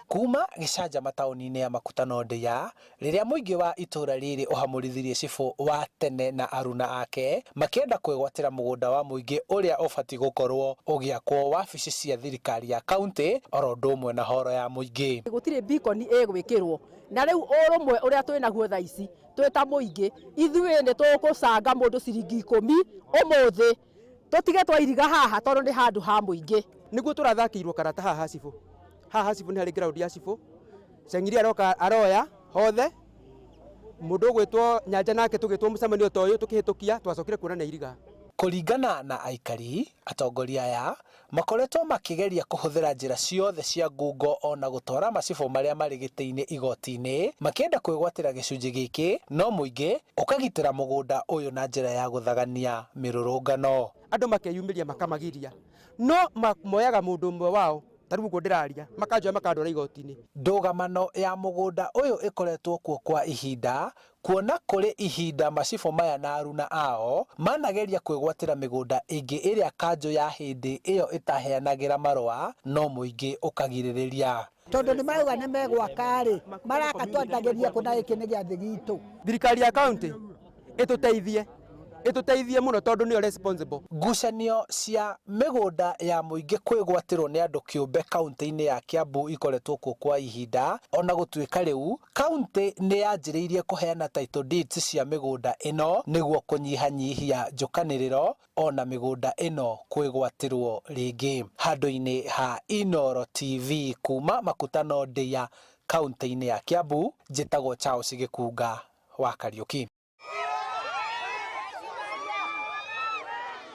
Kuma gĩcanjama taũni-inĩ ya Makutano Ndeiya rĩrĩa mũingĩ wa itũra rĩrĩ ũhamũrithirie cibũ wa tene na aruna ake makĩenda kwĩgwatĩra mũgũnda wa mũingĩ ũrĩa ũbatiĩ gũkorwo ũgĩakwo wabici cia thirikari ya kaunti oro ũndũ ũmwe na horo ya mũingĩ. Gũtirĩ beacon ĩgwĩkĩrwo na rĩu ũrũmwe ũrĩa twĩ naguo thaa ici twĩ ta mũingĩ ithuĩ nĩ tũgũcanga mũndũ ciringi 10 ũmũthĩ tũtige twairiga haha tondũ nĩ handũ ha mũingĩ. Nĩguo tũrathakĩirwo karata haha ha cibũ. Haha ha cibũ nĩ harĩ ground ya cibũ. Ceng'iri aroka aroya hothe. Mũndũ ũgwĩtwo Nyanja nake tũgĩtwo mũcemanio ta ũyũ tũkĩhĩtũkia twacokire kuona nĩ airiga. Kũringana na aikari, atongoria aya makoretwo makĩgeria kũhũthĩra njĩra ciothe cia ngungo ona gũtwara macibũ marĩa marĩ gĩtĩ-inĩ igoti-inĩ makĩenda kwĩgwatĩra gĩcunjĩ gĩkĩ no mũingĩ ũkagitĩra mũgũnda ũyũ na njĩra ya gũthagania mĩrũrũngano. Andũ makeyumĩria makamagiria no moyaga mũndũ ũmwe wao ta rĩu ũguo ndĩraria makanjoya makandwara igoti-inĩ. Ndũgamano ya mũgũnda ũyũ ĩkoretwo kuo kwa ihinda kuona kũrĩ ihinda macibũ maya na aruna ao manageria kwĩgwatĩra mĩgũnda ĩngĩ ĩrĩa kanjũ ya hĩndĩ ĩyo ĩtaheanagĩra marũa no mũingĩ ũkagirĩrĩria. Tondũ nĩ marauga nĩ megwaka rĩ, maraka twandagĩria kũ na gĩkĩ nĩ gĩathĩ gitũ. Thirikari ya kaunti ĩtũteithie, ĩtũteithie mũno tondũ nĩyo responsible. Ngucanio cia mĩgũnda ya mũingĩ kwĩgwatĩrwo nĩ andũ kĩũmbe kaunti-inĩ ya Kiambu ikoretwo kuo kwa ihinda ona gũtuĩka rĩu kaunti nĩ yanjĩrĩirie kũheana title deeds cia mĩgũnda ĩno nĩguo kũnyihanyihia njũkanĩrĩro ona mĩgũnda ĩno kwĩgwatĩrwo rĩngĩ. Handũ-inĩ ha Inooro TV kuma Makutano Ndeiya kaunti-inĩ ya Kiambu, njĩtagwo Charles Gĩkunga wa Kariũki.